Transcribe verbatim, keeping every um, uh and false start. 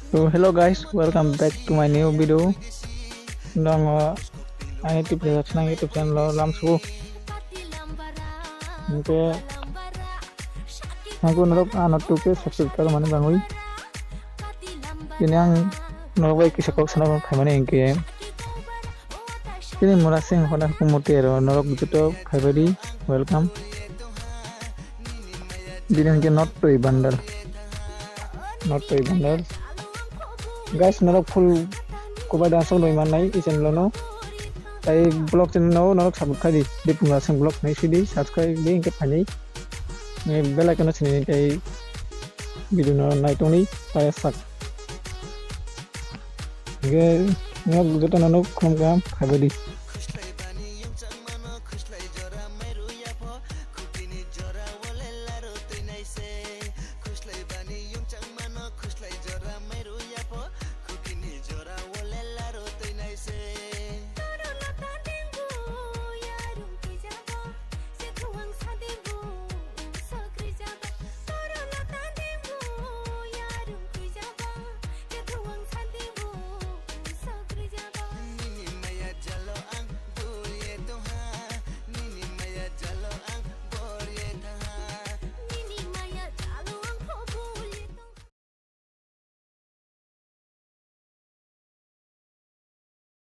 So hello guys, welcome back to my new video. Nang ani tip nang YouTube channel o lam subu. Oke, aku norok ano two K subscriber mani bangwi. Ini ang norok bai kisa kok sana phaimani engke. Ini mura sing hona hukum murti ero norok joto phaibadi welcome. Bini hwnkhe not toy bundle. Not toy bundle. Guys, norok full kubai da sok noi mannai i channel no. Tai vlog channel no norok support khai di. Di punga sing vlog nai sidi subscribe di hwnkhe phani. Bell icon no sini tai video no nai tongni paya sak. Hwnkhe norok joto no khum kam phaibadi.